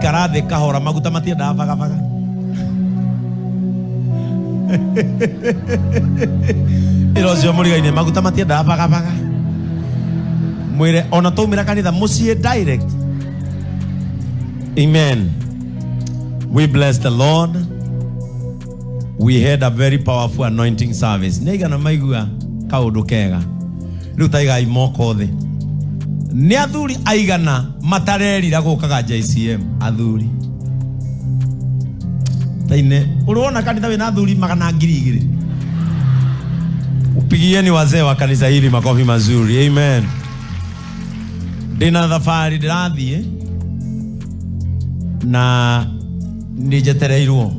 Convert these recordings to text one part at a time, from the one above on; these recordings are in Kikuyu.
Ikara thĩ kahora, maguta matiendaga bagabaga. Ĩra ũcio mũrigaine, maguta matiendaga bagabaga. Mwĩre ona twaumĩra kanitha mũciĩ direct. Amen. We bless the Lord. We had a very powerful anointing service. Nĩ aigana maigua kaũndũ kega. Rĩu taigai moko thĩ. Nĩ athuri aigana matarerira gũkaga JCM. Athuri. Taine, ũrona kanitha wĩna athuri 100,000. Upigieni wazee wa kanisa hili makofi mazuri. Amen. Ndĩna thabarĩ ndĩrathiĩ na nĩ njetereirwo,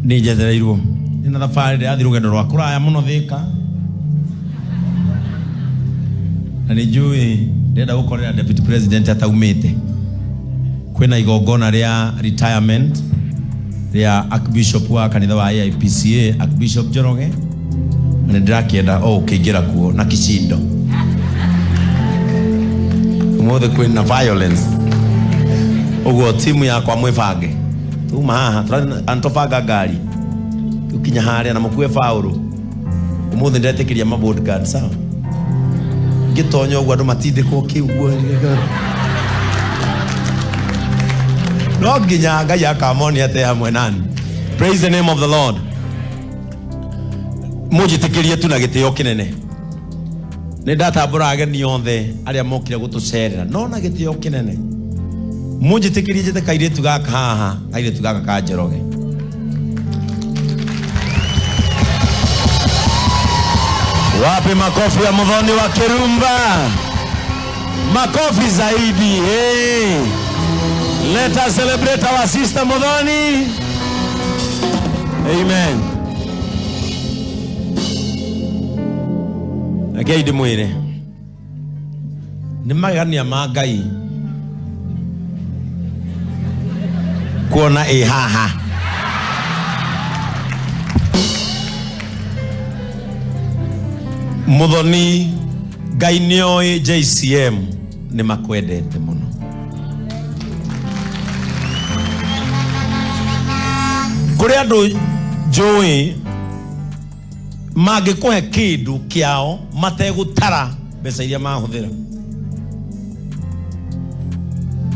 nĩ njetereirwo. Ndĩna thabarĩ ndĩrathiĩ rũgendo rwa kũraya mũno Thĩka, na nĩ njũĩ ndĩrenda gũkorera deputy president ataumĩte. Kwĩna igongona rĩa retirement rĩa archbishop wa kanitha wa AIPCA, Archbishop Njoroge, na nĩ ndĩrakĩenda o ũkĩingĩra kuo na kishindo. Ũmũthĩ kwĩna violence, ũguo timu yakwa mwĩbange. Tuma haha tũbanga ngari tũkinya harĩa na mũkue Paũlũ. Ũmũthĩ ndetĩkĩria ma bodyguard, sawa? Ngĩtonya ũguo andũ matindĩkwo kĩuguo, no nginya Ngai akamonia atĩ hamwe nani. Praise the name of the Lord. Mũnjĩtĩkĩrie tu na gĩtĩo kĩnene, nĩ ndatambũra ageni othe arĩa mokire gũtũcerera, no na gĩtĩo kĩnene mũnjĩtĩkĩrie njĩte kairĩtu gaka haha, kairĩtu gaka ka Njoroge. Wapi makofi ya Muthoni wa Kirumba? Makofi zaidi. Hey. Let us celebrate our sister Muthoni. Amen. Rekei ndĩmwĩre nĩ magegania ma Ngai kuona ĩ haha. Muthoni, Ngai nĩoĩ JCM nĩ makwendete mũno. Kũrĩ andũ njũĩ mangĩkũhe kĩndũ kĩao mategũtara mbeca iria mahũthĩra.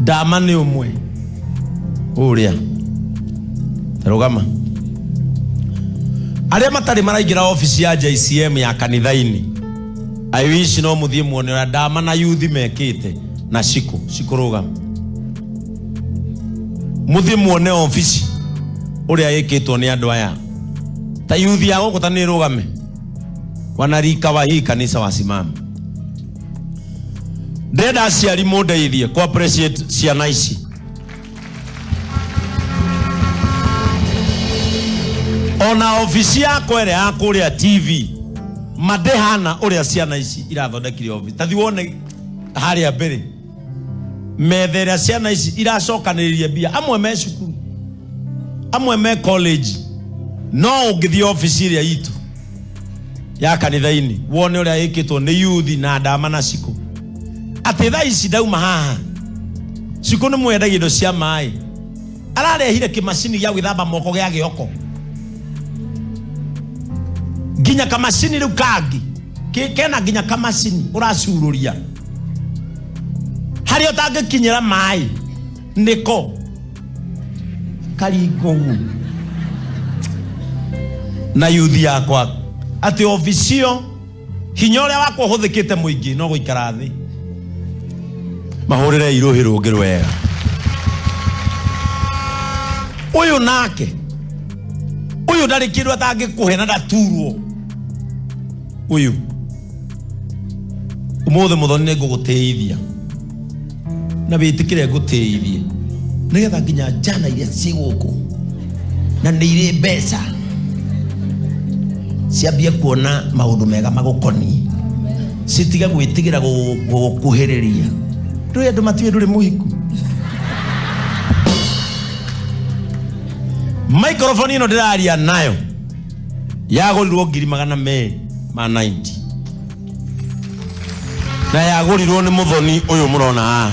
Ndama nĩ ũmwe ũrĩa rũgama arĩa matarĩ maraingĩra obici ya JCM ya kanitha-inĩ. I wish no mũthiĩ muone ũrĩa Ndama na yuthi mekĩte na Shiko. Shiko rũgama, mũthiĩ muone obici ũrĩa ĩkĩtwo nĩ andũ aya ta yuthi ya gũkũ. Ta nĩ rũgame wanarika wa hii kanisa wasimame. Ndĩrenda aciari mũndeithie ku appreciate ciana ici. Ona obici yakwa ĩrĩa ya kũrĩa TV mandĩhana ũrĩa ciana ici irathondekire obici. Tathi wone harĩa mbere metha ĩrĩa ciana ici iracokanĩrĩria mbia. Amwe me cukuru, amwe me college, no ũngĩthiĩ obici ĩrĩa itũ ya kanitha-inĩ wone ũrĩa ĩkĩtwo nĩ yuthi na Ndama na Cikũ. Atĩ thaa ici ndauma haha, Cikũ nĩ mwendagia indo cia maĩ, ararehire kĩmacini gĩa gwĩthamba moko gĩa gĩoko, nginya kamacini rĩu kangĩ kena nginya kamacini ũracurũria harĩa ũtangĩkinyĩra maĩ nĩko karingo ũguo. Na yuthi yakwa atĩ obicio hinya ũrĩa wakwa ũhũthĩkĩte mũingĩ no gũikara thĩ. Mahũrĩre irũhĩ rũngĩ rwega. Ũyũ nake ũyũ ndarĩ kĩndũ atangĩkũhe na ndaturwo. Ũyũ ũmũthĩ Mũthoni nĩ ngũgũtĩithia na wĩtĩkĩre ngũtĩithie nĩgetha nginya njana iria ciĩ gũkũ na nĩ irĩ mbeca ciambie kuona maũndũ mega magũkoniĩ, citige gwĩtigĩra gũgũkuhĩrĩria. Ndũĩ andũ matiũĩ ndũrĩ mũhiku. Microphone ĩno ndĩraria nayo yagũrirwo 290,000 na yagũrirwo nĩ Mũthoni ũyũ mũrona haha.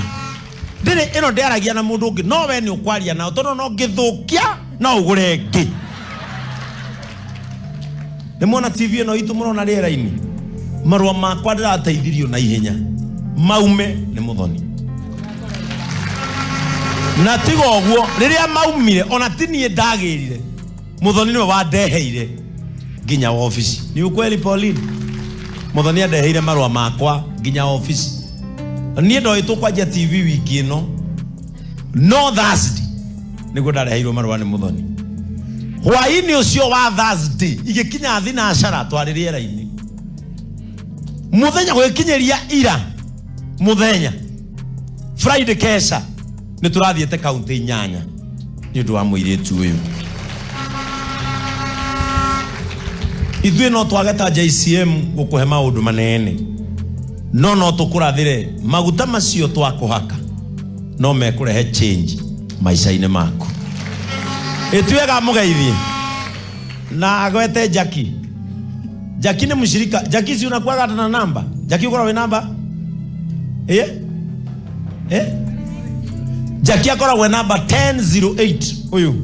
Ndĩrĩ ĩno ndĩaragia na mũndũ ũngĩ, no we nĩ ũkwaria nao tondũ no ngĩthũkia no ũgũre ĩngĩ. Nĩ mwona TV ĩno itũ mũrona rĩera-inĩ, marũa makwa ndĩrateithirio na ihenya maume nĩ Mũthoni. Na tiga ũguo, rĩrĩa maumire ona ti niĩ ndagĩrire, Mũthoni nĩwe wandeheire nginya wabici. Ni ukweli Pauline? Mũthoni andeheire marũa makwa nginya wabici. Niĩ ndoĩ tũkwanjia TV wiki ĩno, no Thursday nĩguo ndareheirwo marũa nĩ Mũthoni. Hwaĩ-inĩ ũcio wa Thursday igĩkinya thinacara twarĩ rĩera-inĩ. Mũthenya gũgĩkinyĩria ira mũthenya Friday kesha nĩ tũrathiĩte kaunti inyanya nĩ ũndũ wa mũirĩtu ũyũ. Ithuĩ no twage ta JCM gũkũhe maũndũ manene, no no tũkũrathĩre maguta macio twakũhaka no mekũrehe change maica-inĩ maku. Ĩtuĩga mũgeithie na agwete Jackie. Jackie nĩ mshirika. Jackie, si unakuwaga hata na namba? Jackie, ukoragwo wĩ namba? Eh? Eh? Jackie akoragwo namba 1008 ũyũ.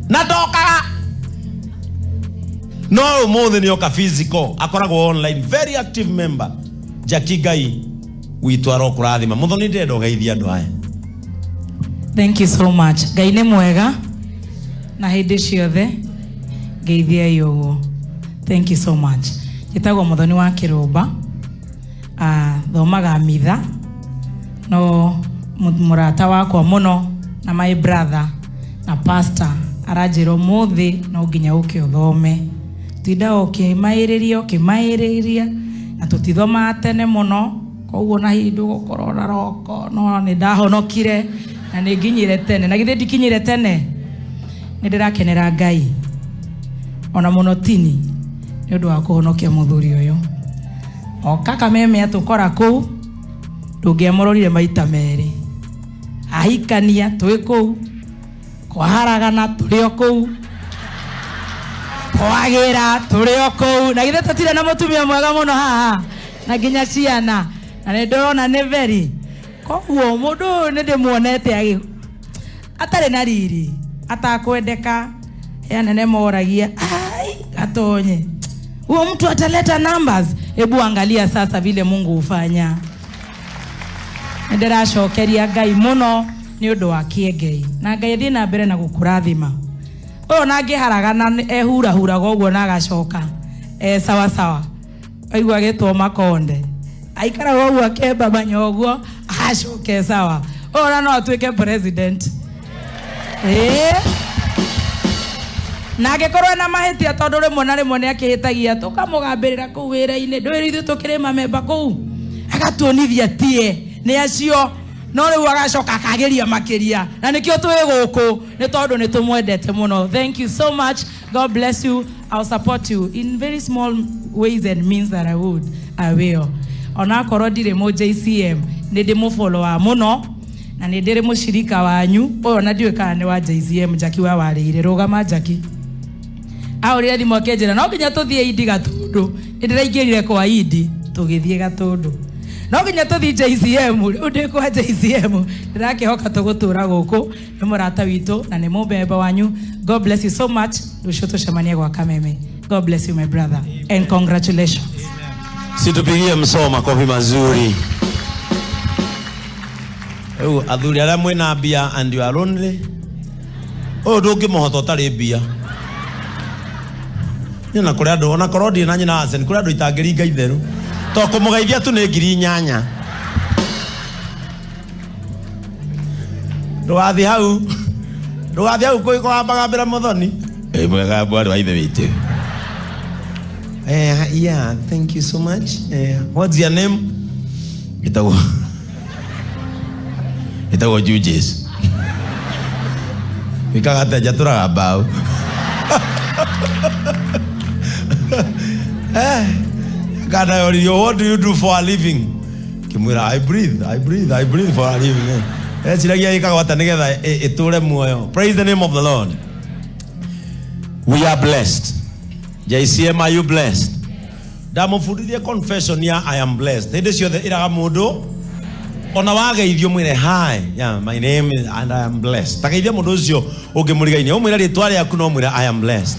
Na ndokaga no ũmũthĩ nĩ oka physical, akoragwo online, very active member. Jackie, Ngai witũ arokũrathima. Mũthoni, ndĩrenda ũgeithie andũ aya. Thank you so much. Ngai nĩ mwega na hĩndĩ ciothe, ngeithiai ũguo. Thank you so much. Njĩtagwo Mũthoni wa Kĩrũmba. Ah, thomaga mitha no mũrata wakwa mũno na my brother na pastor aranjĩra ũmũthĩ no nginya ũke ũthome. Tindaga ũkĩmaĩrĩria ũkĩmaĩrĩria na tũtithomaga tene mũno, koguo na hihi ndũgũkorwo na roko, no nĩ ndahonokire na nĩ nginyire tene. Na githĩ ndikinyire tene? Nĩ ndĩrakenera Ngai ona mũno tini nĩ ũndũ wa kũhonokia mũthuri ũyũ. Oka Kameme atũkora kũu, ndũngĩamũrorire maita merĩ. Ahikania twĩ kũu, kwaharagana tũrĩ o kũu, kwagĩra tũrĩ o kũu. Na githĩ tũtirĩ na mũtumia mwega mũno haha na nginya ciana, na nĩ ndĩrona nĩ very. Koguo mũndũ ũyũ nĩ ndĩmuonete agĩ atarĩ na riri, atakwendeka, he anene moragia, ai gatonye huyo mtu ataleta numbers. Hebu angalia sasa vile Mungu hufanya. Nĩndĩracokeria Ngai mũno nĩ ũndũ wa kĩengei, na Ngai athiĩ na mbere na gũkũrathima. Ũyũ ona angĩharagana ehurahuraga ũguo na agacoka e sawa sawa. Aigua agĩtwo makonde, aikaraga ũguo akembambanya ũguo, acoke sawa. Ũyũ ona no atuĩke president. Ĩĩ, na angĩkorwo ena mahĩtia, tondũ rĩmwe na rĩmwe nĩ akĩhĩtagia, tũkamũgambĩrĩra kũu wĩra-inĩ. Ndũĩ ithuĩ tũkĩrĩ mamemba kũu, agatuonithia tie nĩ acio, no rĩu agacoka akagĩria makĩria, na nĩkĩo twĩ gũkũ, nĩ tondũ nĩ tũmwendete mũno. Thank you so much. God bless you. I'll support you in very small ways and means that I would, I will. Onakorwo ndirĩ mũ JCM, nĩ ndĩmũfollowa mũno na nĩ ndĩrĩ mũcirika wanyu. Ũyũ ona ndiũĩ kana nĩ wa JCM. Jackie wa warĩire, rũgama Jackie. Ahũrire thimũ akĩnjĩra no nginya tũthiĩ Indi Gatũndũ. Nĩ ndĩraingĩrire kwa Indi, tũgĩthiĩ Gatũndũ. No nginya tũthiĩ JCM, rĩu ndĩ kwa JCM. Ndĩrakĩhoka tũgũtũra gũkũ. Nĩ mũrata witũ na nĩ mũmbemba wanyu. God bless you so much. Rũciũ tũcemanie gwa Kameme. God bless you, my brother, and congratulations. Situpigie msoo makofi mazuri. Rĩu athuri arĩa mwĩna mbia and you are lonely, ũyũ ndũngĩmũhota ũtarĩ mbia. Niĩ na kũrĩ andũ, ona korwo ndirĩ na nyina Arsene, kũrĩ andũ itangĩringa itherũ. To kũmũgeithia tu nĩ 8,000. Ndũgathiĩ hau, ndũgathiĩ hau kũgambagambĩra Mũthoni. Ĩ mwega mwarĩ wa ithe witũ. Yeah, thank you so much. What's your name? Ĩtagwo Jujes. Wĩkaga atĩa? Njatũraga mbaũ. Kana yoririo, "What do you do for a living?" Kĩmwĩra, "I breathe, I breathe, I breathe for a living." Eciragia ĩkaga atĩa nĩgetha ĩtũre muoyo. Praise the name of the Lord. We are blessed. JCM, are you blessed? Ndamũbundithie confession ya "I am blessed". Hĩndĩ ciothe ĩraga mũndũ Ona wageithio mwĩre, "Hi, yeah, my name is, and I am blessed." Tageithia mũndũ ũcio ũngĩ mũrigainie, ũmwĩre rĩtwa rĩaku no mwĩre, "I am blessed."